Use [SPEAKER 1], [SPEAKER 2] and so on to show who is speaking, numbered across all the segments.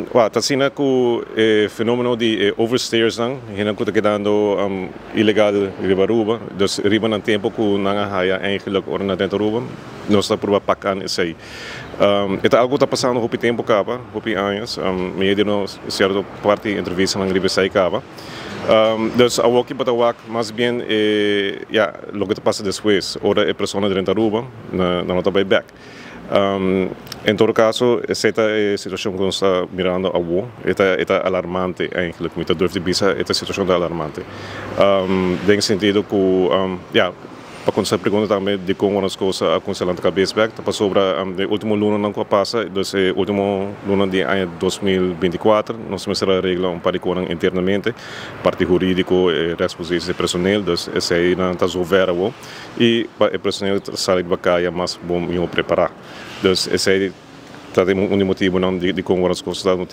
[SPEAKER 1] Well, ta asina cu e fenomeno di e overstayers nan, hendenan cu ta kedando ilegal riba Aruba, dus riba nan tempo cu nan a haya eigenlijk ora nan ta Aruba, nos ta purba pak aan esey. E ta algo cu ta pasando hopi tempo caba, hopi añas, mi a duna cierto parti entrevistanan riba esey caba. Dus awoki bo ta wak mas bien e, ja, loke ta pasa despues, ora e persona drenta Aruba, nan no ta bay bek. En todo caso, esey ta e situacion cu nos ta mirando awo. E ta alarmante eigenlijk. Mi ta durf di bisa, e ta situacion ta alarmante. Den sentido cu, ja, pa contesta e pregunta tambe di con nos cos a cuminsa lanta cabes bek, ta pasobra e ultimo lunanan cu a pasa, dus e ultimo luna di aña 2024, nos mester a regla un par di cosnan internamente, parti huridico, e rechtspositie di personeel, dus esey nan ta zover awo. Y pa e personeel sali di caya mas bon miho prepara. Dus esey ta un motibonan di con nos cos ta cu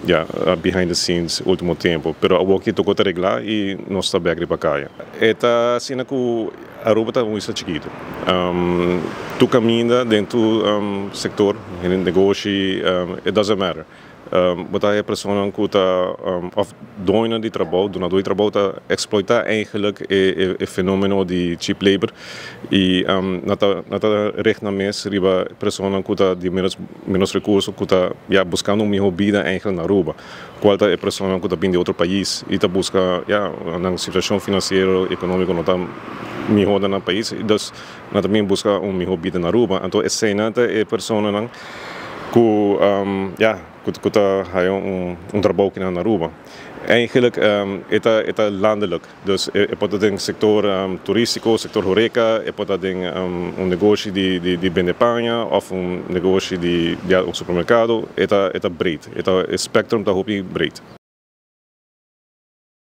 [SPEAKER 1] ja, behind the scenes ultimo tempo. Pero awo cu tur ta regla y nos ta bek riba caya. E ta asina cu Aruba ta un isla chikito. Tur caminda den sector, den negoshi, it doesn't matter. Bo ta e persona cu ta of doño di trabou, dunado di trabou ta exploita eigenlijk e fenomeno di cheap labor y nan ta richt nan mes riba persona cu ta di menos recurso, cu ta, ja, buscando un miho bida eigenlijk na Aruba. Cual ta e persona cu ta bin di otro pais y ta busca, ja, un situacion financiero, economico no ta miho na pais, dus nan tambe busca un miho bida na Aruba. Anto, esey ta e personanan cu ja, cu ta haya un trabou aki na Aruba. Eigenlijk e ta landelijk. Dus e por ta den sector turistico, sector horeca, e por ta den un negoshi di bende paña of un negoshi di, ja, un supermercado, e ta breed. E spectrum ta hopi breed.